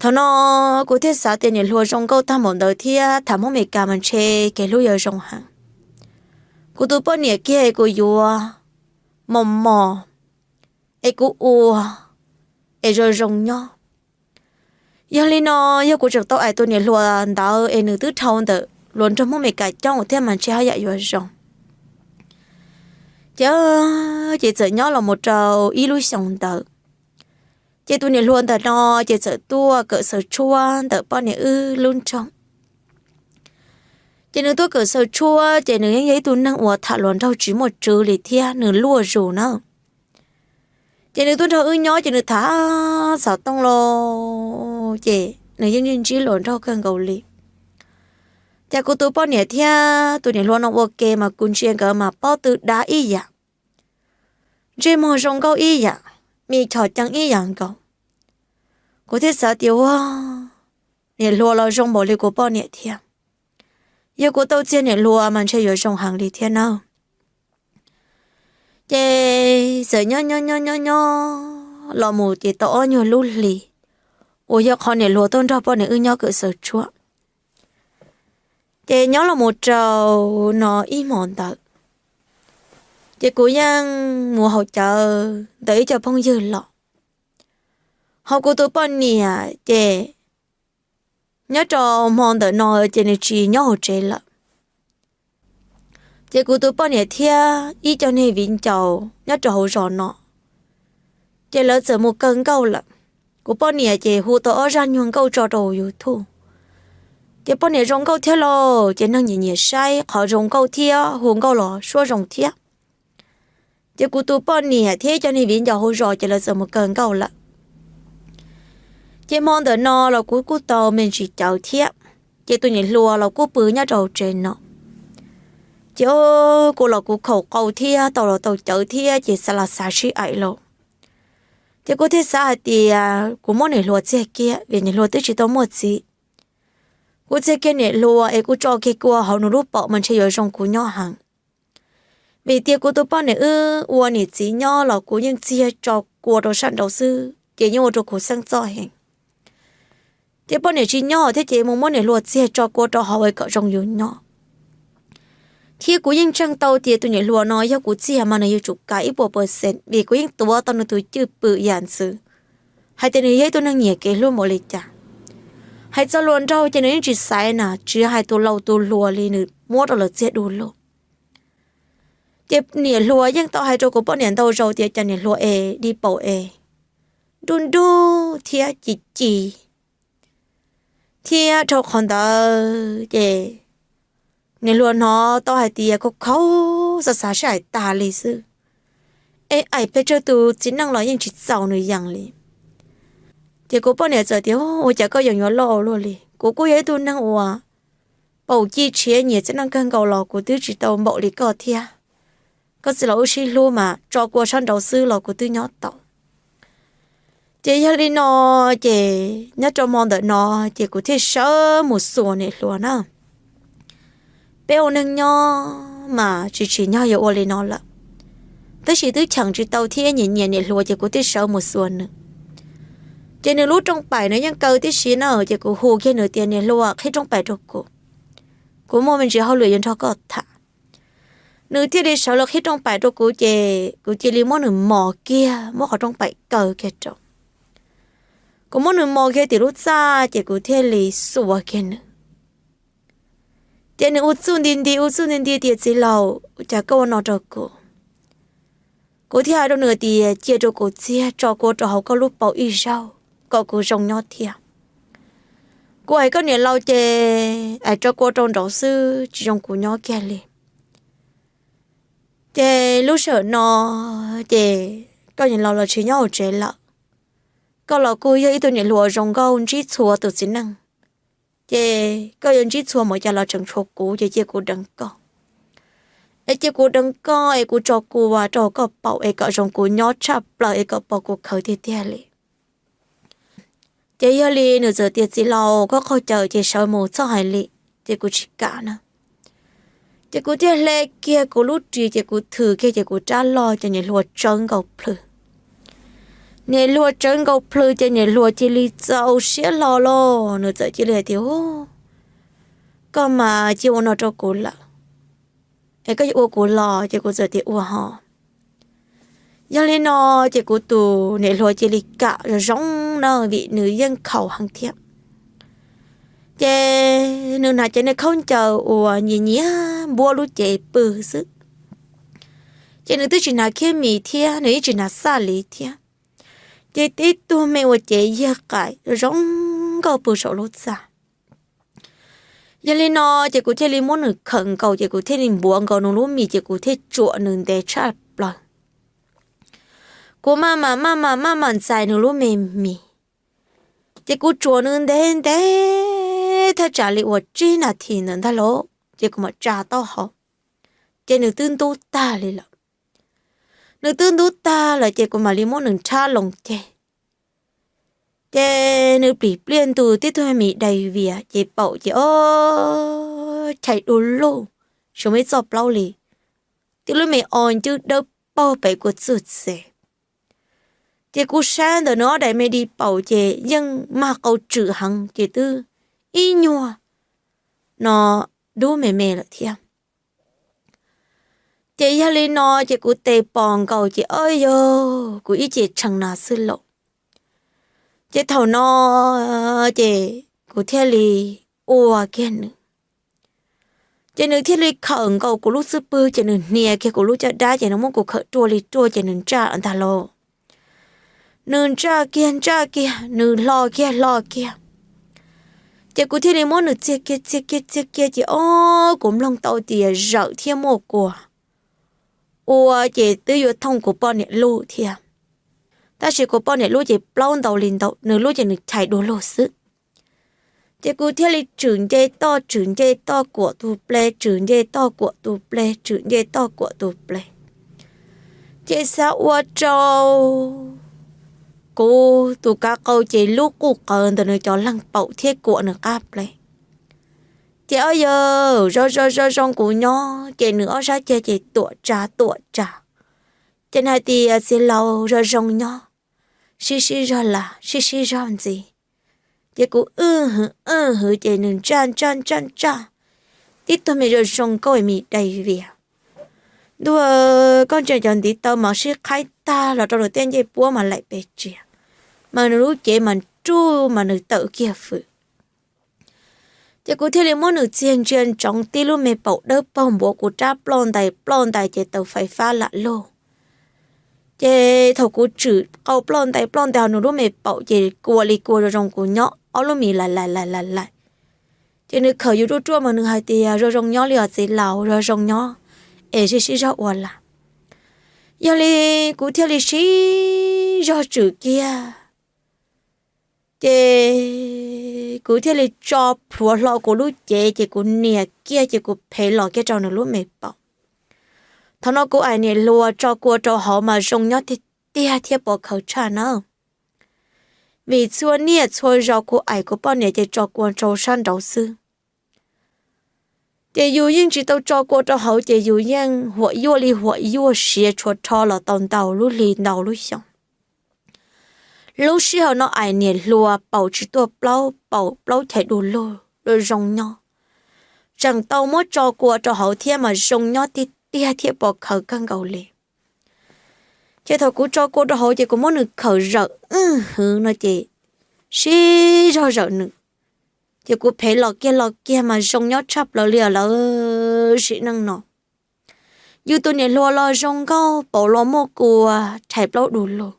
Thaum no kuv thiaj xav tias niam hluas zoo nkauj tag npaum ntawd thiab tham Hmoob Amelikas mas ntshe kev hlub yuav zoo heev. Kuv tus poj niam kiag kuv yuav mos mos, es kuv ua, es zoo zoo nyob. Yog li no, yog kuv tseem tau aim tus niam hluas ntawd es nws twb dhau ntawm hluas nraug Hmoob Amelikas coob thiab mas ntshe haj yam yuav zoo. Ces, ces txawm nyob los mus rau ib lub xyoos ntawd, ces tus niam hluas ntawm no ces txawm tuaj kawm xaws tshuab ntawm poj niam wb lub nroog. Ces nws tuaj kawm xaws tshuab ces nws yeej yog ib tug neeg uas tham hluas nraug tsis muaj tswv li thiab nws luaj zus na. Ces nws tuaj nrog wb nyob ces nws tham xov tooj los, ces nws yeej ntsib hluas nraug kawg nkaus li. Ces kuv tus poj niam thiab tus niam hluas no ua ke mas kuv ntsia nkawd mas pob tw dav ib yam, ntsej muag zoo nkauj ib yam, me chom ceeb ib yam nkaus. Kuv thiaj xav tias ua, niam hluas los zoo npaum li kuv poj niam thiab. Yog kuv tau txiag niam hluas mas ntshe yuav zoo heev li thiab nawb. Ces txawm nyob nyob nyob nyob nyob los mus ces tau ob nyuag lub hlis uas yog qhov niam hluas tuaj nrog poj niam wb nyob kawm xaws tshuab. Ces nyob los mus rau no ib hmos ntawd, ces kuv yeej mus haus cawv ntawm ib co phooj ywg los. Ho kuv tus poj niam ces nyob rau hmo ntawm no ces nws tsis nyob hauv tsev lawm. Ces kuv tus poj niam thiab ib co niag viv ncaus nyob rau hauv zos no, ces lawv txawm mus kaw nkauj lawm. Kuv poj niam ces hu tau ob zaj nyuag nkauj tso rau YouTube. Ces poj niam zoo nkauj thiab lauj, ces neeg nyiam nyiam saib qhov zoo nkauj thiab hu nkauj los suab zoo thiab. Ces kuv tus poj niam thiab ib co niag viv ncaus hauv zos ces lawv txawm mus kaw nkauj lawm. Ces hmo ntawm no los kuv kuj tau me ntsis cawv thiab, ces tus niam hluas los kuj pw nyob rau hauv tsev no. Ces kuv los kuv khaum qau thiab tau los tau cawv thiab ces xav los xav sib aim lauj. Ces kuv thiaj xav hais tias kuv muab niam hluas txiag kiag vim niam hluas twb tsis tau muaj txiv. Kuv txiag kiag niam hluas es kuv tso kiag kua hauv nws lub paum mas ntshe yuav zoo kuv nyob heev. Vim tias kuv tus poj niam wb ua niam txiv nyob los kuv yeej txiag tso kua rau sab nraud xwb ces yeej ua rau kuv xeeb txoj heev. Ces poj niam tsis nyob thiab ces mus muab niam hluas txiag tso kua rau hauv es kom zoo yus nyob. Thiab kuv yeej ntseeg tau tias tus niam hluas no yog kuv txiag mas nws yuav tsum kav ib puas percent vim kuv yeej tuav tau nws tus cwj pwm yam ntxwv hais tias nws yog ib tug neeg nyiam kev hlub npaum li cas. Hais txog hluas nraug ces nws yeej tsis xaiv na, tsis hais tus laus tus hluas li nws muab rau lawv txiag du lug. Ces niam hluas yeej tau hais rau kuv poj niam ntau zaus tias cas niam hluas es dig paum es nruj nruj thiab ci ci. Thiab dhau qhov ntawd ces niam hluas hnov tau hais tias khaus khaus xav xav sib aim tag li xwb, es aim pes tsawg tus txiv neej los yeej tsis txaus nws yees li. Ces kuv poj niam txawm tias, ua cas koj yees yuav loj ua luaj li, kuv kuj yog ib tug neeg uas paum ci tshiav nyiam txiv neej kawg nkaus los kuv twb tsis tau npaum li koj thiab. Koj txiv los wb sib hlub mas tso kua sab nraud xwb los kuv twb nyob tau. Ces yog li no ces nyob rau hmo ntawm no ces kuv thiaj sawv mus xuas niam hluas na. Peb ua neeg nyob mas tsis tsim nyog yuav ua li no lawm, tab sis twb cheem tsis tau thiab nyiam nyiam niam hluas ces kuv thiaj sawv mus xuas nws. Ces nws lub rooj paim nws yeej kaw tib si na, ces kuv hu kiag nws tias niam hluas qhib rooj paim rau kuv, kuv muaj me ntsis hauj lwm yuav nrog koj tham. Nws thiaj li sawv los qhib rooj paim rau kuv ces kuv cia li muab nws mos kiag, muab qhov rooj paim kaw kiag rau. Kuv muab nws mos kiag tim lub txaj ces kuv thiaj li xuas kiag nws. Ces nws ua txuj nti nti ua txuj nti nti tias txiv laus, cas koj ua no rau kuv? Kuv thiaj hais rau nws tias cia rau kuv txiag tso kua rau hauv koj lub paum ib zaug kom kuv zoo nyob thiab. Kuv hais koj niam laus ces hais tso kua rau nraud xwb tsis zoo kuv nyob kiag li. Ces lub sij hawm no ces koj niam laus los tsis nyob hauv tsev lawm. Koj los kuj yog ib tug niam hluas zoo nkauj ntsib txhua tus txiv neej, ces koj yuav ntsib txhua mus cas los tseem tshuav kuv ces cia kuv deev koj. Es cia kuv deev koj es kuv tso kua rau koj paum es kom zoo kuv nyob tshaj plaws es kom pom kuv khawv tiag tiag li. Ces yog li nws txawm tias txiv laus koj qaug cawm ces sawv mus txhob hais li, ces kuv tsis kam na. Ces kuv thiaj hle kiag kuv lub ris ces kuv thws kiag ces kuv rab loj ces niam hluas tsawv nkaus plhws. Niam hluas tsawv nkaus plhws ces niam hluas cia li txaus siab hlo los nws txawm cia li hais tias, Koj mas cia ua no rau kuv lawm, es koj yuav ua kuv los ces kuv txawm tias ua ho. Yog li no ces kuv tus niam hluas cia li kam zoo zoo na vim nws yeej khaum heev thiab. Ces nws hnav cev niag khaub ncaws uas nyias nyias npuab lub cev pw xwb. Ces nws twb tsis hnav khiab mis thiab nws yeej tsis hnav xaj li thiab. Ces tib tug me uas cev yag qaim zoo nkauj pw saum lub txaj. Yog li no ces kuv thiaj li muab nws khawm nkaus ces kuv thiaj li npuav nkaus nws lub mis ces kuv thiaj tsuam nws ntev tshaj plaws. Kuv maj mam maj mam maj mam ntxais nws lub me mis, ces kuv tsuam nws ntev ntev thaj tsam li uas tsib nas this ntawd ntag lauj ces kuv mam tsa taub hau, ces nws twb ntub tag li lawm. Nws twb ntub tag lawm ces kuv mam li muab nws nrhab loo ceg. Ces nws plim pliaj ntug tib tug mis dai vias ces paum ces o chais du lug, suav me txoj plaub li, tib lub me o ncwb dawb paug pem kua txuj txev. Ces kuv saib ntawm nws ob daim me di paum ces yeej mag qau tswm heev ces twb ib nyuag no dub me me lawm thiab. Ces yog li no ces kuv tes pos nkaus ces o yog kuv ib ce tshee na xwb lauj. Ces thaum no ces kuv thiaj li ua kiag nws, ces nws thiaj li khawm nkaus kuv lub xub pwg ces nws hnia kiag kuv lub caj dab ces nws muab kuv khawm ruaj li ruaj ces nws ntsaj ntag lauj. Nws ntsaj kiag ntsaj kiag nws hlo kiag hlo kiag. Ces kuv thiaj li muab nws txiag kiag txiag kiag txiag kiag ces o kuv mloog tau tias zawm thiab muaj kua ua ces twb yuav thooj kuv poj niam lub thiab. Tab sis kuv poj niam lub ces plaub ntau li ntau, nws lub ces nws chais du lug xwb. Ces kuv thiaj li tswm nce toj tswm nce toj kuam tus ple tswm nce toj kuam tus ple tswm nce toj kuam tus ple. Ces xav ua rau kuv tus kav qau ces lub quj qawv ntawm nws cov leeg paum thiab kuam nws qab ple. Ces o yawg zoo zoo zoo zoo kuv nyob ces nws ob sab ceg ces tuam tsa tuam tsa. Ces nws hais tias txiv laus zoo zoo nyob, sib sib zog lam sib sib zog ntxiv. Ces kuv wj hwv wj hwv ces nws ntsaj ntsaj ntsaj ntsaj tib tug me zoo zoo nkauj mis dai vias. Ntuj, koj ntsia cov ntiv taw mas sib qhaib tag los rau nws tej ncej puab mas laim pes tsias, mas nws lub cev mas ruj mas nws tawm kiag fwm. Ces kuv thiaj li muab nws txiag ntsia ntsoov tib lub me paum dawb paug npuav kuv rab ploj ntais ploj ntais ces taws fais fab lam lug. Ces thaum kuv tswm qau ploj ntais ploj ntais ho nws lub me paum ces kua li kua zoo zoo kuv nyob ob lub mis lais lais lais lais lais. Ces nws khawm yus ruaj ruaj mas nws hais tias zoo zoo nyob li os txiv laus zoo zoo nyob, es sib sib zog ua lam. Yog li kuv thiaj li sib zog tswm kiag. Ces kuv thiaj li tso plhuav hlo kuv lub cev ces kuv nias kiag ces kuv phem los kiag rau nws lub me paum. Thaum no kuv aim niam hluas tso kua rau hauv mas zoo nyob tiag tiag thiab pov khawv tshaj na. Vim txhua niaj txhua zaus kuv aim kuv poj niam ces tso kua rau sab nraud xwb. Ces yus yeej tsis tau tso kua rau hauv ces yus yeej huam yuaj li huam yuaj siav tshuav rho los tau ntau lub hli ntau lub xyoo. Lub sij hawm no aim niam hluas paum tsis tuaj plaub paum plaub chais du lug zoo nyob. Tseem tau muab tso kua rau hauv thiab mas zoo nyob tiag tiag thiab pov khawv kawg nkaus li. Ces thaum kuv tso kua rau hauv ces kuv muab nws khawm zawm wj hwv no ces sib zog zawm nws. Ces kuv phem los kiag los kiag mas zoo nyob tshaj plaws li lawm sim neej no. Yus tus niam hluas los zoo nkauj paum los muaj kua rhais plaub du lug,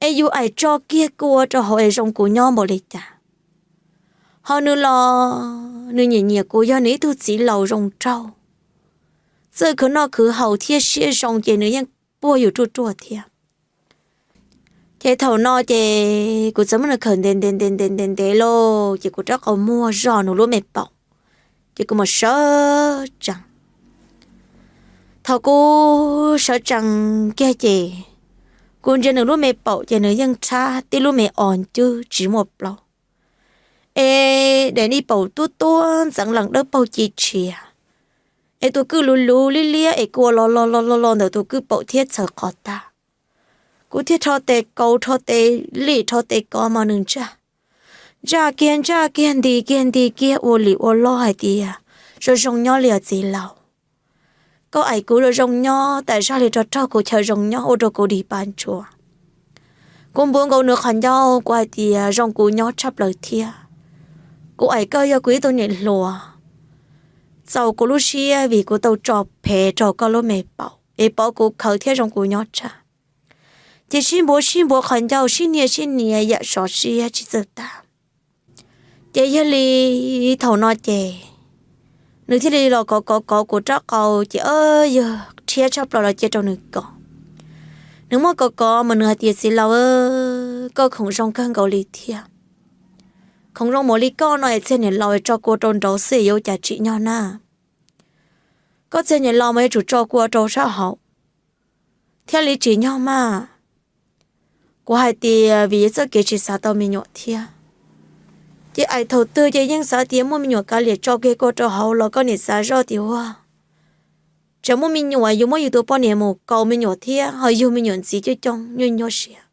es yus aim tso kiag kua rau hauv es zoo kuv nyob npaum li cas. Ho nws los nws nyiam nyiam kuv yog nws ib tug txiv laus zoo nraug, txawj khwv noj khwv haus thiab siab zoo ces nws yeej puag yus ruaj ruaj thiab. Ces thaum no ces kuv txawm muab nws khawm ntev ntev ntev ntev ntev ntev lauj ces kuv rov qau muag zog nws lub me paum, ces kuv mus sawv tsees. Thaum kuv sawv tsees kiag ces kuv ntsia nws lub me paum ces nws yeej tshab tib lub me os ncwb tsis muaj plaub. Es daim ni paum tub tuab ntxeev lees dawb paug ci tshiav, es tus kwj luv luv liab liab es kua los los los los los ntawm tus kwj paum thiab txhawv qhov tag. Kuv thiaj rho tes kaus, rho tes lim, rho tes kov mas nws ntsaj, ntsaj kiag, ntsaj kiag, nti kiag, nti kiag, ua li ua loj hais tias zoo zoo nyob li os txiv laus. Koj aim kuv zoo zoo nyob, tam zaj li rog rog kuv chaw zoo nyob ua rau kuv dig pa ntshua. Kuv npuav nkaus nws qhov ncauj, kuv hais tias zoo kuv nyob tshaj plaws thiab. Kuv aim koj yog kuv ib tug niam hluas, txaus kuv lub siab vim kuv tau tso phev rau koj lub me paum es pov kuv khawv thiab zoo kuv nyob tshaj. Ces sib npuav sib npuav qhov ncauj, sib nias sib nias yam sov siab tsis txawj tag. Ces yog li thaum no ces nws thiaj li los kov kov kov kuv rab qau, ces yog rhiab tshaj plaws los cia rau nws kov. Nws muab kov kov mas nws hais tias txiv laus, koj khoom zoo kawg nkaus li thiab. Khoom zoo mus li koj no es txiag niam laus tso kua rau nraud xwb yuav cas tsim nyog na. Koj txiag niam laus mas yuav tsum tso kua rau sab hauv thiaj li tsim nyog mas. Kuv hais tias vim yog txoj kev tsis xav tau me nyuam thiab, ces aim thaum twg ces yeej xav tias muaj me nyuam kav liam tso kiag kua rau hauv los koj niam xav zoj tias ua tsam muaj me nyuam yus muab yus tus poj niam mus kaus me nyuam thiab ho yug me nyuam ntxiv coob coob nyuaj nyuaj siab.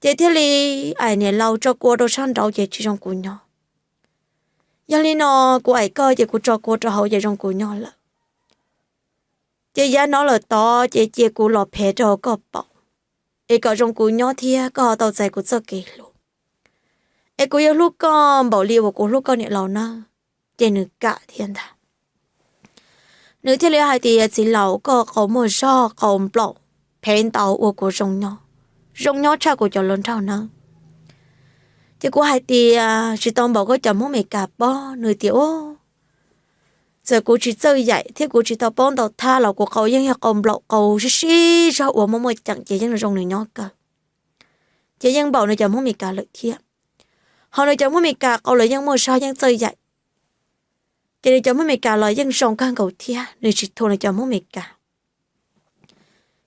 Ces thiaj li aim niam laus tso kua rau sab nraud ces tsis zoo kuv nyob. Yog li no kuv aim koj ces kuv tso kua rau hauv ces zoo kuv nyob lawm. Ces yav no lawm tod ces cia kuv los phev rau koj paum es kom zoo kuv nyob thiab koj ho tau txais kuv txoj kev hlub, es kuv yuav hlub koj npaum li uas kuv hlub koj niam laus nawb. Ces nws kam thiab ntag. Nws thiaj li hais tias txiv laus, koj qau muaj zog, qau nplaum, phev ntau ua kuv zoo nyob, zoo nyob tshaj kuv cov hluas nraug nawb. Ces kuv hais tias tsis tau npaum koj cov Hmoob Meskas pob. Nws tias ub, txawm kuv tsis txawj yaim thiab kuv tsis tau paub ntau thab los kuv qau yeej yog qau nplaum qau sib sib zog uas muaj muaj ceem ces yeej zoo nws nyob kawg. Ces yeej npaum nws cov Hmoob Meskas lawm thiab. Ho nws cov Hmoob Meskas qau los yeej muaj zog yeej txawj yaim, ces nws cov Hmoob Meskas los yeej zoo kawg nkaus thiab, nws tsis thuam nws cov Hmoob Meskas.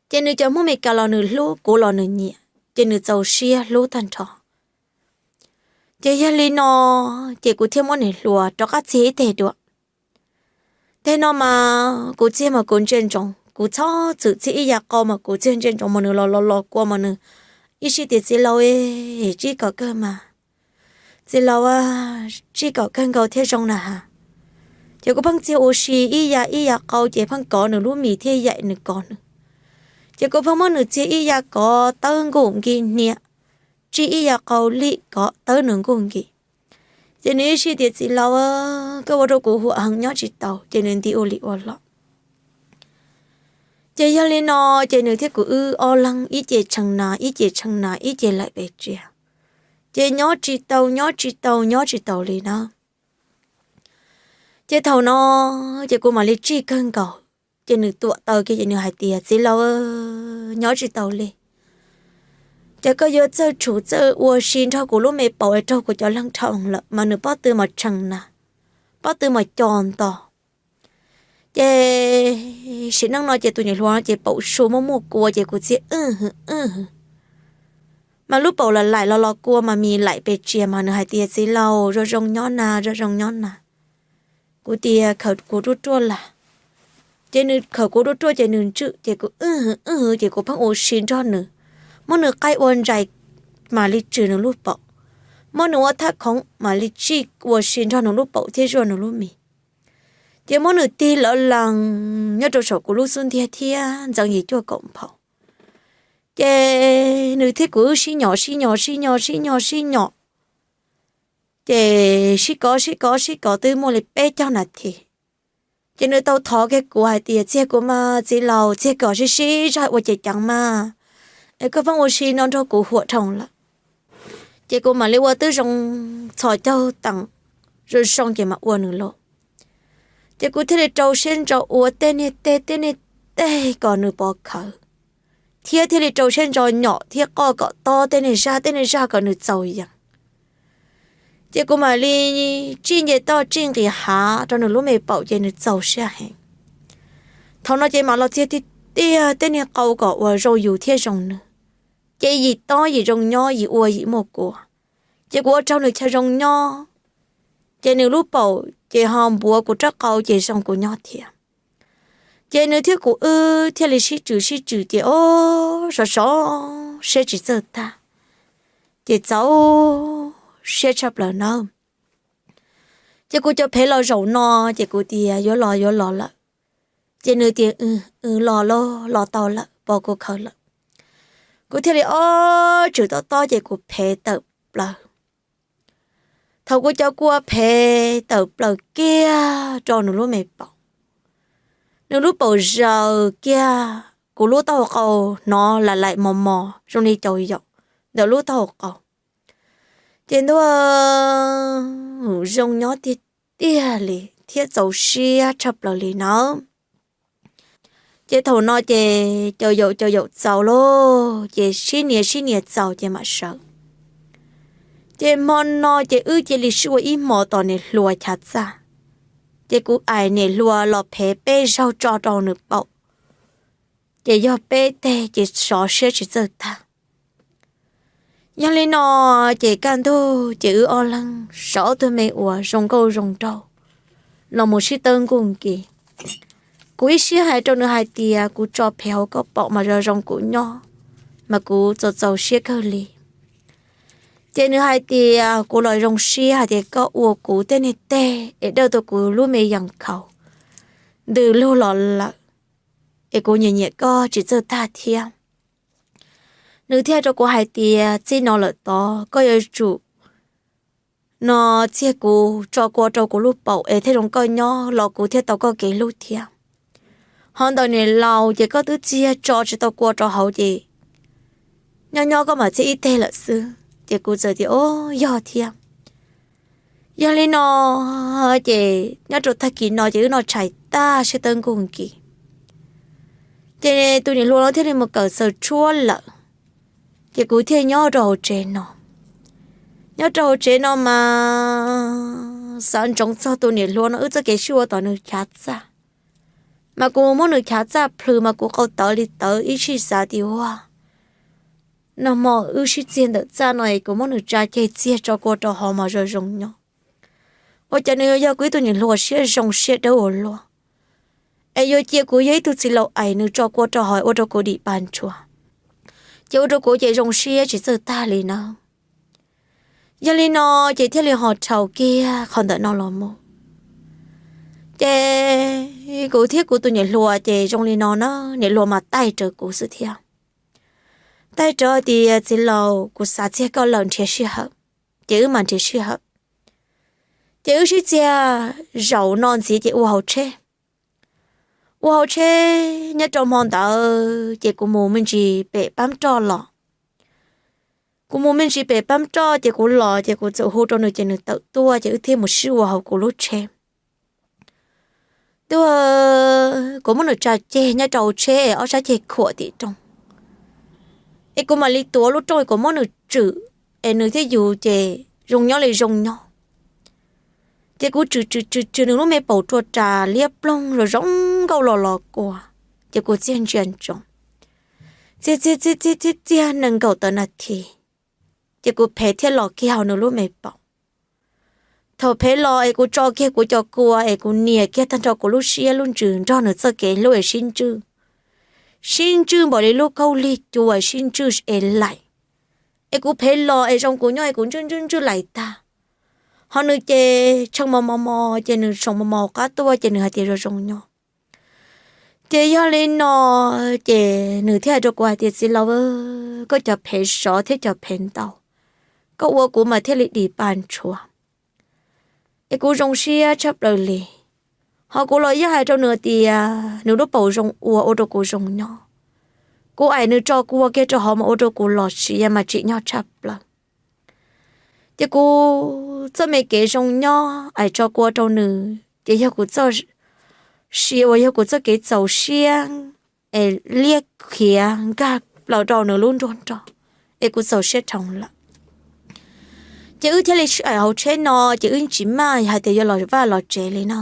Ces nws cov Hmoob Meskas los nws hlub, kuv los nws nyiam, ces nws txaus siab hlub tag nrho. Ces yog li no, ces kuv thiaj muab niam hluas rov qab txiag ib teg dua. Teg no mas kuv txiag mas kuv ntsia ntsoov, kuv txhob txwm txiag ib yav qau mas kuv txiag ntsia ntsoov mas nws los los los kua mas nws ib sij tias txiv laus, tsij kom kawg mas, txiv laus, tsij kom kawg nkaus thiaj zoo na has. Ces kuv pheej txiag ua si ib yav ib yav qau ces pheej kov nws lub mis thiab yaim nws kov nws. Ces kuv pheej muab nws txiag ib yav kov tawb nkuj nki hnia, tsij ib yav qau lim kov tawb nws nkuj nki. Ces nws ib sij tias txiv laus, koj ua rau kuv huam heev nyob tsis tau, ces nws nti ua li ua los. Ces yog li no, ces nws thiab kuv wb ob leeg ib ce tshee nas ib ce tshee nas ib ce laim pes tsia, ces nyob tsis tau nyob tsis tau nyob tsis tau li na. Ces thaum no, ces kuv mam li tsij kawg nkaus. Ces nws tuam taw kiag ces nws hais tias txiv laus, nyob tsis tau li, ces koj yuav txawj tshum txawj ua si nrog kuv lub me paum es raug kuv cov leeg dhau lawm mas nws pob tw mas tshee nas, pob tw mas co nto. Ces sim neej no ces tus niam hluas no ces paum su muaj muaj kua ces kuv txiag wb hwv wb hwv, mas lub paum lam laim los los kua mas mis laim pes tsia mas nws hais tias txiv laus, zoo zoo nyob na, zoo zoo nyob na. Kuv tias khawm kuv ruaj ruaj las. Ces nws khawm kuv ruaj ruaj ces nws ntswj ces kuv wb hwv wb hwv ces kuv pheej ua si nrog nws, muab nws qaij ua ntsais mam li tsws nws lub paum, muab nws ua thaj khoov mam li tsij ua si nrog nws lub paum thiab zuaj nws lub mis. Ces muab nws tig lawv lees nyob rau saum kuv lub xub ntiag thiab ntxeev yim cuaj kaum nphau. Ces nws thiab kuv wb sib nyom sib nyom sib nyom sib nyom sib nyom, ces sib kov sib kov sib kov twb muaj li peb caug nas this. Ces nws tau thov kiag kuv hais tias txiag kuv mas txiv laus, txiag kom sib sib zog ua ceev ceev mas, es koj pheej ua si no nrog kuv huam dhau lawm. Ces kuv mam li ua twb zoo txhos caug teem zoo zoo ces mam ua nws lauj. Ces kuv thiaj li rau siab ntso ua tej niag teg tej niag teg kom nws pov khawv, thiab thiaj li rau siab ntso nyom thiab qoj kom tob tej niag zaj tej niag zaj kom nws txaus yees. Ces kuv mam li tsij nce toj tsij nqis hav rau nws lub me paum ces nws txaus siab heev. Thaum no ces mam los txiag tiag tiag tej niag qau kom uas zoo yus thiab zoo nws, ces yim tob yim zoo nyob yim ua yim muaj kua. Ces kuv ua raug nws chaw zoo nyob, ces nws lub paum ces ho npuav kuv rab qau ces zoo kuv nyob thiab. Ces nws thiab kuv wb thiaj li sib tswm sib tswm ces ob sov sov siab tsis txawj tag, ces txaus siab tshaj plaws nawb. Ces kuv cov phev los zaum no, ces kuv tias yuav los yuav los lawm, ces nws tias w w los los los tau lawm, pos kuv khaws lawm. Kuv thiaj li ob tswm tob tob ces kuv phev tawm plaws. Thaum kuv cov kua phev tawm plaws kiag rau nws lub me paum, nws lub paum zaws kiag, kuv lub taub hau qau hnov lam laim mos mos zoo li caum yaum ntawm lub taub hau qau. Ces ntuj, zoo nyob tiag tiag li thiab txaus siab tshaj plaws li nawb. Ces thaum no ces caum yaum caum yaum txaus lauj, ces sib nias sib nias txaus ces mam sawv. Ces hmo no ces wb cia li sib ua ib hmos tom niam hluas chav txaj. Ces kuv aim niam hluas los phev peb zaug tso rau nws paum, ces yog peb teg ces sov siab tsis txawj tag. Yog li no ces kaj ntug ces wb ob leeg sawv ob tug me uas zoo nkauj zoo nraug los mus sib tawb nkuj nkis. Kuv ib siab hais rau nws hais tias kuv tso phev hauv koj paum mas zoo zoo kuv nyob, mas kuv txaus txaus siab kawg li. Ces nws hais tias kuv los zoo siab hais tias koj ua kuv tej niag teg es dawj tau kuv lub me yees khaus ntws lug los lawm, es kuv nyiam nyiam koj tsis txawj tag thiab. Nws thiaj hais rau kuv hais tias txij no lawm tod koj yuav tsum no txiag kuv tso kua rau kuv lub paum es thiaj zoo koj nyob los kuv thiaj tau koj kev hlub thiab. Ho ntawm niam laus ces koj twb txiag tso tsis tau kua rau hauv ces nyob nyob koj mam txiag ib teg lawm xwb. Ces kuv txawm tias o, yog thiab. Yog li no ces nyob rau tag kis no ces wb noj tshais tag sib tawb nkuj nkis, ces tus niam hluas no thiaj li mus kawm xaws tshuab lawm. Ces kuv thiaj nyob rau hauv tsev no. Nyob rau hauv tsev no mas xav ntsoov txog tus niam hluas no wb txoj kev sib ua tom nws chav txaj, mas kuv muab nws chav txaj plhws mas kuv qau tawv li tawv ib sij xav tias ua nag hmo wb sib txiag ntawm txaj no es kuv muab nws tsa ceg txiag tso kua rau hauv mas zoo zoo nyob. Ua cas nws yuav yog kuv ib tug niam hluas siab zoo siab dawb ua luaj, es yuav cia kuv yog ib tug txiv laus aim nws tso kua rau hauv ua rau kuv dim pa ntshua, ces ua rau kuv ces zoo siab tsis txawj tag li na. Yog li no ces thiaj li ho dhau kiag qhov ntawm no los mus. Ces kuv thiab kuv tus niam hluas ces zoo li no na, niam hluas mas taij rawv kuv xwb thiab. Taij rawv tias txiv laus, kuv xav txiag koj lawm, nrhiav sij hawm. Ces wb mam nrhiav sij hawm. Ces wb sib txiag zaum no ntxiv ces ua hauv tsheb. Ua hauv tsheb nyob rau hmo ntawd ces kuv mus me ntsis pem pab roj los. Kuv mus me ntsis pem pab roj ces kuv los ces kuv txawm hu rau nws ces nws tawm tuaj ces wb thiaj mus sib ua hauv kuv lub tsheb. Tuaj, kuv muab nws tsa ceg nyob rau hauv tsheb ob sab ceg khuam tim rooj, es kuv mam li tuav lub rooj es kuv muab nws tswm, es nws thiaj yus ces zoo nyob li zoo nyob. Ces kuv tswm tswm tswm tswm nws lub me paum rua ras liab ploog zoo zoo nkauj los los kua, ces kuv txiag ntsia ntsoov, txiag txiag txiag txiag txiag txiag nees nkaum tawm nas this, ces kuv phev thiaj los kiag hauv nws lub me paum. Thaum phev los es kuv tso kiag kuv cov kua es kuv nias kiag tag nrho kuv lub siab lub ntsws nrog nws txoj kev hlub es sib ntswj, sib ntswj npaum li lub khaub lig cua sib ntswj es laim. Es kuv phev los es zoo kuv nyob es kuv ntswj ntswj ntswj laim tag. Ho nws ces tshee mos mos mos ces nws tshee mos mos qab tuaj ces nws hais tias zoo zoo nyob. Ces yog li no ces nws thiaj hais rau kuv hais tias txiv laus, koj cov phev sov thiab cov phev ntau, koj ua kuv mas thiaj li dim pa ntshua, es kuv zoo siab tshaj plaws li. Ho kuv los yeej hais rau nws tias nws lub paum zoo ua ua rau kuv zoo nyob. Kuv aim nws tso kua kiag rau hauv mas ua rau kuv los siav mas tsim nyog tshaj plaws. Ces kuv txoj me kev zoo nyob aim tso kua rau nws ces yog kuv txoj sia uas yog kuv txoj kev txaus siab es liab khiav nkag plaws rau nws lub nruab nrog, es kuv txaus siab dhau lawm. Ces wb thiaj li sib aim hauv tsheb no, ces wb tsis maj hais tias yuav los vaj los tsev li no.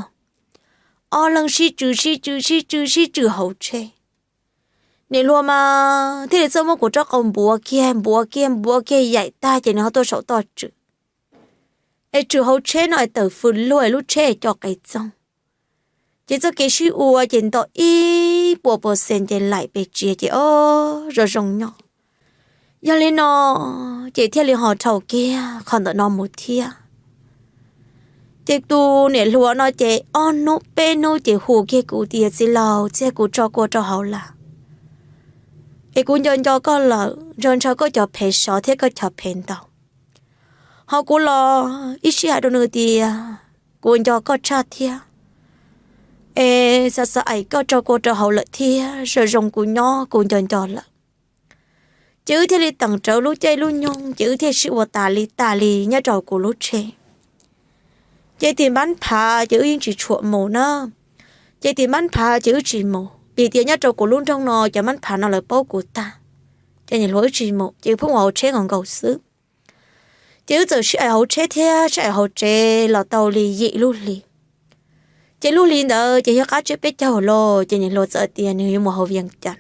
Ob leeg sib tswm sib tswm sib tswm sib tswm hauv tsheb. Niam hluas mas thiaj li txawj muab kuv rab qau npuav kiag npuav kiag npuav kiag yaim tag ces nws ho tuaj saum toj tswm. Es tswm hauv tsheb no es tawm fws luag es lub tsheb es co qe txoog. Ces txoj kev sib ua ces nto ib puas percent ces laim pes tsia ces o zoo zoo nyob. Yog li no ces thiaj li ho dhau kiag qhov ntawm no mus thiab. Ces tus niam hluas no ces ob hnub peb hnub ces hu kiag kuv tias, txiv laus, txiag kuv tso kua rau hauv lawm, es kuv nco nco koj lawm, ntshaw ntshaw koj cov phem sov thiab koj cov phem ntau. Ho kuv los ib sij hawm hais rau nws tias kuv nco koj tshaj thiab, es xav xav es koj tso kua rau hauv lawm thiab, zoo zoo kuv nyob kuv nco nco lawm. Ces wb thiaj li teem rawv lub caij lub nyoog ces wb thiaj sib ua tas li tas li nyob rau kuv lub tsheb. Ces tim npab phav ces wb yeej tsis tshua mus na. Ces tim npab phav ces wb tsis mus vim tias nyob rau kuv lub nroog no cov npab phav no lawv paub kuv tag. Ces niam hluas wb tsis mus ces wb pheej ua hauv tsheb nkaus nkaus xwb. Ces wb txawm sib aim hauv tsheb thiab sib aim hauv tsev los tau li yim lub hli. Ces lub hli ntawd ces yog qab tsiab peb caug los ces niam hluas txawm tias nws yuav mus hauv Vias Cas,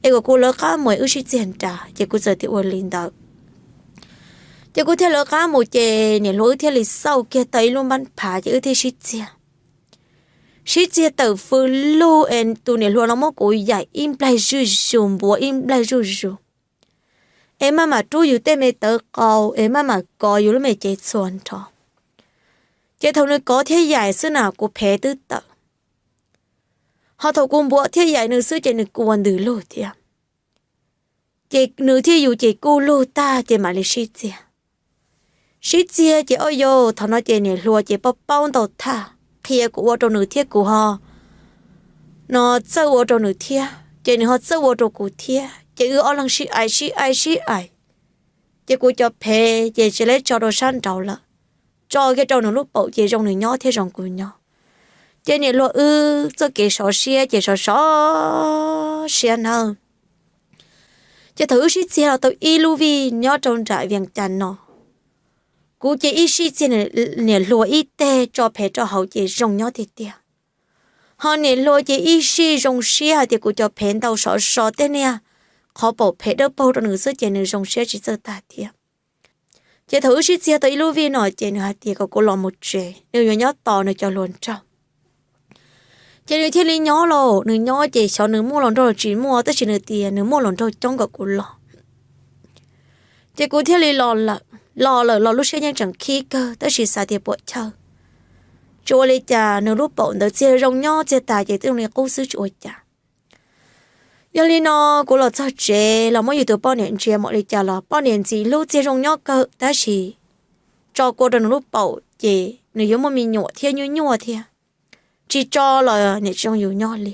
es kom kuv lawv qab mus wb sib txiag nrad, ces kuv txawm tias ua li ntawd. Ces kuv thiaj lawv qab mus ces niam hluas wb thiaj li xauj kiag tau ib lub npab phav ces wb thiaj sib txiag. Sib txiag tawm fws lug es tus niam hluas no muab kuv yaim ib nplaig zuj zus npuav ib nplaig zuj zus, es maj mam rub yus tej me tawv qau es maj mam kov yus lub me cev txhua nrho. Ces thaum nws kov thiab yaim xwb na kuv phev twb tawm. Ho thaum kuv npuav thiab yaim nws xwb ces nws kua ntws lug thiab. Ces nws thiab yus ces kuj lug tag ces mam li sib txiag. Sib txiag ces o yau thaum no ces niam hluas ces paub paub ntau thaj, qhia kuv ua rau nws thiab kuv ho no txawj ua rau nws thiab ces nws ho txawj ua rau kuv thiab ces wb ob leeg sib aim sib aim sib aim. Ces kuv cov phem ces tsis lab tso rau sab nraud lawm, tso kiag rau nws lub paum ces zoo nws nyob thiab zoo kuv nyob. Ces niam hluas wb txoj kev sov siab ces sov sov siab nawb. Ces thaum wb sib txiag los tau ib lub vij nyob rau nram Vias Cas no, kuv ces ib sij txiag niam hluas ib teg tso phem rau hauv ces zoo nyob tiag tiag. Ho niam hluas ces ib sij zoo siab hais tias kuv cov phem ntau sov so tej niag qhov paum phem dawb paug rau nws xwb ces nws zoo siab tsis txawj tag thiab. Ces thaum wb sib txiag tau ib lub vij no ces nws hais tias kom kuv los mus tsev, nws yuav nyob tos nws cov hluas nraug. Ces nws thiaj li nyob los, nws nyob ces xyov nws muaj hluas nraug los tsis muaj tab sis nws tias nws muaj hluas nraug coob kom kuv los. Ces kuv thiaj li los lawm, los lawm los lub siab yeej tseem khib kawg tab sis xav tias puam chawj, tsis ua li cas, nws lub paum ntawd txiag zoo nyob txiag tas ces twb zoo li qub xwb tsis ua cas. Yog li no kuv los txog tsev los muab yus tus poj niam ntsia mam li cas los poj niam ntxim hlub txiag zoo nyob kawg tab sis tso kua rau nws lub paum ces nws yuav muaj me nyuam thiab nyuaj nyuaj thiab, tsis tso los niam tsis zoo yus nyob li.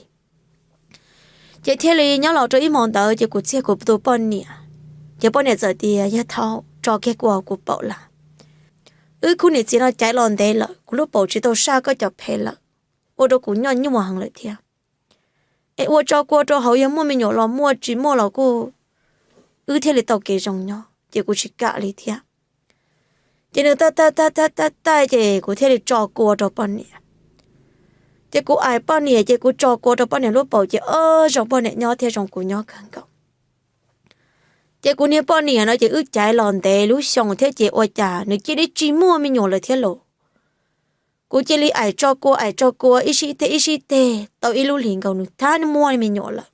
Ces thiaj li nyob los rau ib hmo ntawd ces kuv txiag kuv tus poj niam, ces poj niam txawm tias yog thaum tso kiag kua kuv paum lawm, wb khub niam txiv no caiv los ntev lawm, kuv lub paum tsis tau saj koj cov phem lawm, ua rau kuv nyuaj nyuaj heev lawm thiab. Es ua tso kua rau hauv yog muaj me nyuam los muaj, tsis muaj los kuj wb thiaj li tau kev zoo nyob ces kuv tsis kam li thiab. Ces nws taij taij taij taij taij taij ces kuv thiaj li tso kua rau poj niam. Ces kuv aim poj niam ces kuv tso kua rau poj niam lub paum ces o zoo poj niam nyob thiab zoo kuv nyob kawg nkaus. Ces kuv niag poj niam no ces wb caiv los ntev lub xyoo thiab ces ua cas nws cia li tsis muaj me nyuam lawm thiab los. Kuv cia li aim tso kua aim tso kua ib sij teg ib sij teg tau ib lub hlis nkaus nws thab muaj me nyuam lawm.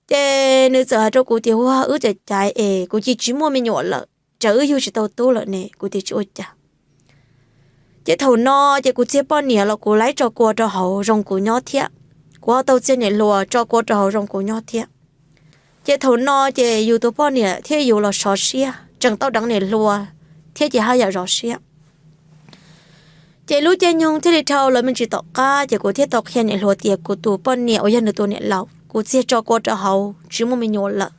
Ces nws txawm hais rau kuv tias ua wb caiv caiv es kuv cia tsis muaj me nyuam lawm, tsam wb yug tsis tau tub lawm ne, kuv tias tsis ua cas. Ces thaum no ces kuv txiag poj niam los kuv laib tso kua rau hauv zoo kuv nyob thiab, kuv ho tau txiag niam hluas tso kua rau hauv zoo kuv nyob thiab. Ces thaum no ces yus tus poj niam thiab yus los sov siab tseem tau deev niam hluas thiab ces haj yam zov siab. Ces lub caij nyoog thiaj li dhau los me ntsis tom qab ces kuv thiaj tau qhia niam hluas tias kuv tus poj niam uas yog nws tus niam laus kuv txiag tso kua rau hauv tsis muaj me nyuam lawm.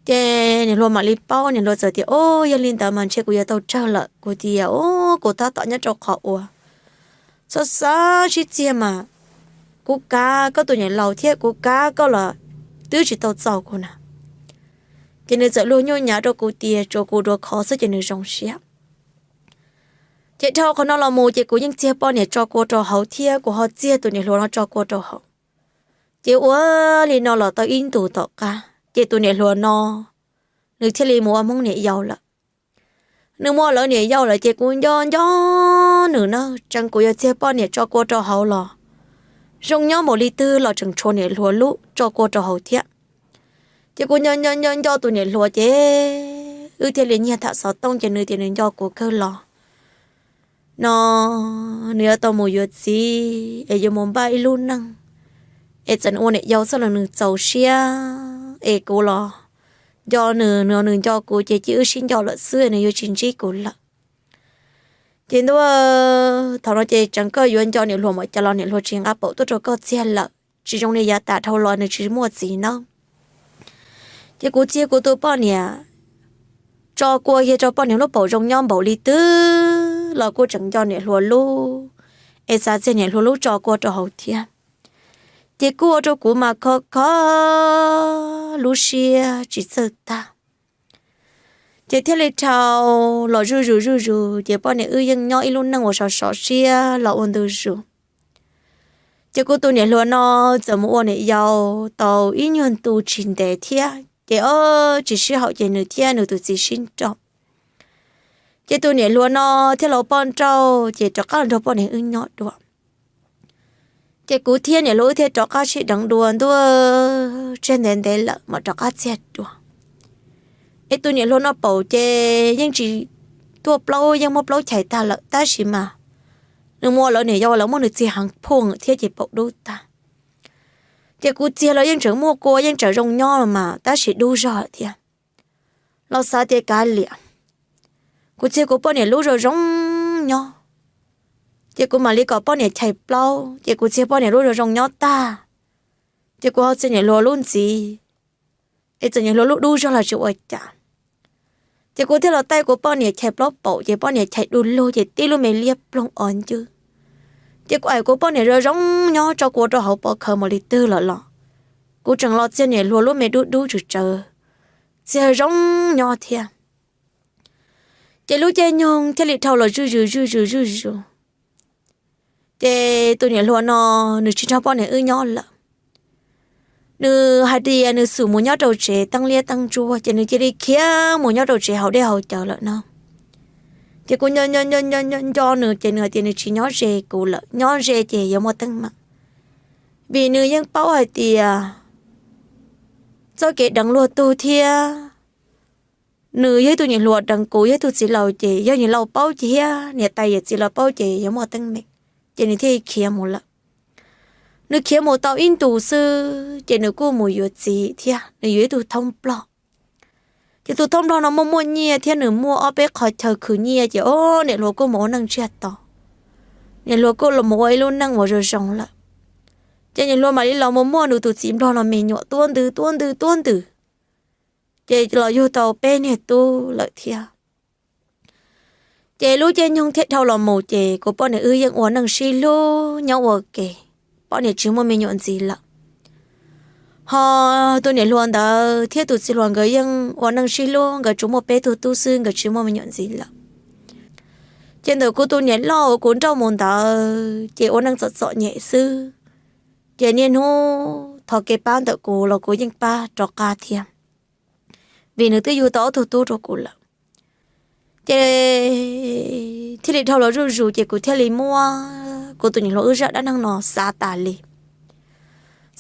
Ces niam hluas mam li paub, niam hluas txawm tias o yog li ntawd mas ntshe kuv yuav tau tsawg lawm. Kuv tias o kuv tab tom nyob rau qhov uas xav xav sib txiag mas kuv kav koj tus niam laus thiab kuv kav koj los twb tsis tau txaus kuv na. Ces nws txawm luag nyuaj nyav rau kuv tias tsuav kuv duav khov xwb ces nws zoo siab. Ces dhau qhov no los mus ces kuv yeej txiag poj niam tso kua rau hauv thiab kuv ho txiag tus niam hluas no tso kua rau hauv. Ces ua li no los tau ib ntus tom qab ces tus niam hluas no nws thiaj li mus ua Hmoob niam yau lawm. Nws muaj lawv niam yau lawm ces kuv nco nco nws na, tseev kuv yuav txiag poj niam tso kua rau hauv los zoo nyob npaum li twg los tseem tshuav niam hluas lub tso kua rau hauv thiab. Ces kuv nco nco nco tus niam hluas ces wb thiaj li nyiag tham xov tooj ces nws tias nws nco kuv kawg los no nws yuav tau mus yuav txiv es yuav mus npaj ib lub neej es txawm nws ua niam yau txoj los nws txaus siab es kuv los nco nws, nws nco kuv ces cia wb sib nco lawm xwb nws yuav tsis ntsib kuv lawm. Ces ntuj, thaum no ces tseev koj yuav nco niam hluas mas cas los niam hluas tsis nqa paum tuaj rau koj txiag lawm, tsis zoo li yav tas dhau los nws tsis muaj txiv na. Ces kuv txiag kuv tus poj niam tso kua yog rau poj niam lub paum zoo nyob npaum li twg los kuj tseem nco niam hluas lub es xav txiag niam hluas lub tso kua rau hauv thiab. Ces kuj ua rau kuv mas kho kho lub siab tsis txawj tag. Ces thiaj li dhau los zuj zus zuj zus ces poj niam wb yeej nyob ib lub neej uas sov sov siab los ua ntu zus. Ces kuv tus niam hluas no txawm mus ua niam yau tau ib nyuag ntu tsis ntev thiab ces ob tsis sib haum ces nws thiab nws tus txiv sib nrauj. Ces tus niam hluas no thiaj los poj nrauj ces rov qab los nrog poj niam wb nyob dua. Ces kuv thiab niam hluas wb thiaj rov qab sib deev dua ntuj, tseg ntev ntev lawm mam rov qab txiag dua. Es tus niam hluas no paum ces yeej tsis tuaj plaub, yeej muab plaub chais tag lawm tab sis mas nws muaj lawv niam yau lawv muab nws txiag heev phuj thiab ces paum dub tag. Ces kuv txiag los yeej tseem muaj kua yeej tseem zoo nyob mas tab sis dub zog thiab. Los xav tias kav liam, kuv txiag kuv poj niam lub zoo zoo nyob, ces kuv mam li kom poj niam chais plaub ces kuv txiag poj niam lub zoo zoo nyob tag, ces kuv ho txiag niam hluas lub ntxiv es txawm niam hluas lub dub zog los tsis ua cas. Ces kuv thiaj los taij kuv poj niam chais plaub paum ces poj niam chais du lug ces tib lub me liab ploog os ncwb. Ces kuv aim kuv poj niam zoo zoo nyob tso kua rau hauv pov khawv mus li twg lawm los kuv tseem los txiag niam hluas lub me dub dub tsawv tsawv, txiag zoo nyob thiab. Ces lub caij nyoog thiaj li dhau los zuj zus zuj zus zuj zus. Ces tus niam hluas no nws tsis nrog poj niam wb nyob lawm. Nws hais tias nws xub mus nyob rau tsev teeb liab teeb ntsuab ces nws cia li khiav mus nyob rau tsev haus dej haus cawv lawm no. Ces kuv nco nco nco nco nco nws ces nws hais tias nws tsis nyob ze kuv lawm, nyob ze ces yuav muaj teeb meem. Vim nws yeej paub hais tias txoj kev deev luag tug thiab nws yog ib tug niam hluas deev kuv yog ib tug txiv laus ces yog niam laus paub thiab niam tais yawm txiv los paub ces yuav muaj teeb meem, ces nws thiaj khiav mus lawm. Nws khiav mus tau ib ntus xwb ces nws kuj mus yuav txiv thiab nws yuav ib tug thoob nplog. Ces tus thoob nplog no muaj muaj nyiaj thiab nws muaj ob peb qho chaw khwv nyiaj ces o niam hluas kuj mus ua neej ntsiag to. Niam hluas kuj los mus ua ib lub neej uas zoo zoo lawm. Ces niam hluas mam li los mus muaj nws tus txiv nplog no me nyuam tuab ntwg tuab ntwg tuab ntwg, ces los yug tau peb niag tub lawm thiab. Ces lub caij nyoog thiaj dhau los mus ces kuv poj niam wb yeej ua neej sib hlub nyob ua ke, poj niam tsis muaj me nyuam ntxiv lawm. Ho tus niam hluas ntawd thiab tus txiv hluas nkawd yeej ua neej sib hlub, nkawd tsuas muaj peb tug tub xwb, nkawd tsis muaj me nyuam ntxiv lawm. Ces ntawm kuv tus niam loj uas kuv nrauj mus ntawd ces ua neej txom txom nyem xwb. Ces niaj hnub thov kev pab ntawm kuv los kuv yeej pab rov qab thiab, vim nws twb yug tau ob tug tub rau kuv lawm. Ces thiaj li dhau los zuj zus ces kuv thiaj li muab kuv tus niam hluas wb zaj dab neeg no xav tas li.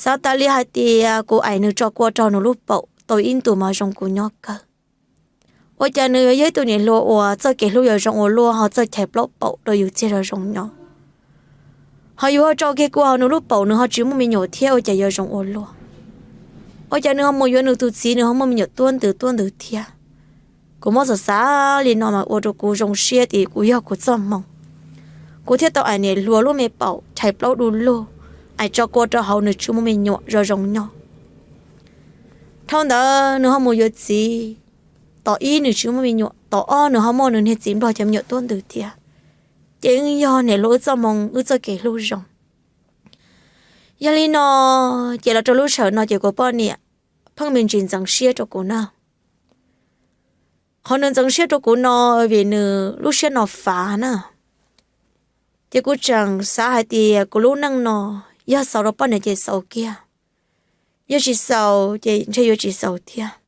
Xav tas li hais tias kuv aim nws tso kua rau nws lub paum tau ib ntus mas zoo kuv nyob kawg. Ua cas nws yog ib tug niam hluas uas txoj kev hlub yuav zoo ua luaj ho txawj chais plaub paum rau yus txiag zoo zoo nyob, ho yus ho tso kiag kua hauv nws lub paum nws ho tsis muaj me nyuam thiab ua cas yuav zoo ua luaj. Ua cas nws ho mus yuav nws tus txiv nws ho muaj me nyuam tuab ntwg tuab ntwg thiab. Kuv muab xav xav li no mas ua rau kuv zoo siab tias kuv yog kuv txoj hmoo, kuv thiaj tau aim niam hluas lub me paum chais plaub du lug, aim tso kua rau hauv nws tsis muaj me nyuam zoo zoo nyob. Dhau ntawd nws ho mus yuav txiv, tom ib nws tsis muaj me nyuam, tom ob nws ho muaj nws niag txiv nplog cov me nyuam tuab ntwg thiab. Ces yeej yog niam hluas wb txoj hmoo wb txoj kev hlub zoo. Yog li no, ces los rau lub sij hawm no ces kuv poj niam pheej me ntsis ntxeev siab rau kuv na. Qhov nws ntxeev siab rau kuv no vim nws lub siab no fav na. Ces kuv tseem xav hais tias kuv lub neej no yog xaus rau poj niam ces xaus kiag, yog tsis xaus ces ntshe yuav tsis xaus thiab.